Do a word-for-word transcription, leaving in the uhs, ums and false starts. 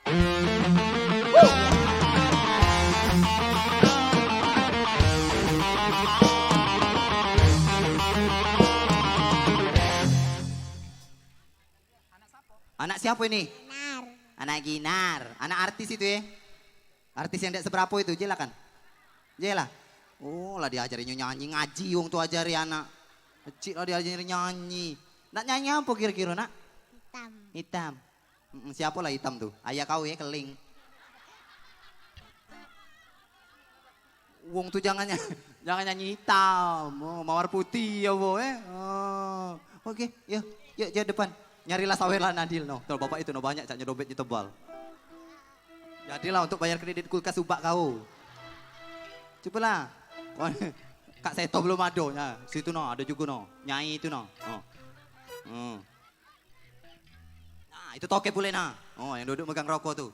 Anak siapa ini? Anak Ginar. Anak artis itu ya? Artis yang dak seberapo itu, jelah kan? Jelah. Oh, lah diajari nyanyi ngaji, wong tu ajari anak. Kecik lah diajari nyanyi. Nak nyanyi apa kira-kira, nak? Hitam. Hitam. Mm, siapa lah hitam tu? Ayah kau ya, keling. Wong tu jangan nyanyi, jangan nyanyi hitam. Oh, mawar putih ya, Bo, eh. Oh. Oke, yuk, yuk, yuk depan. Nyarilah sawer lah Nadil no. Tuh, bapak itu no banyak caknya dompetnya tebal. Jadilah untuk bayar kredit kulkas ubak kau. Cobalah. Kak Seto belum ada. Nah, situ no, ada juga no. Nyai itu no. Oh. Hmm. Nah, itu toke pule nah. Oh, yang duduk megang rokok tu.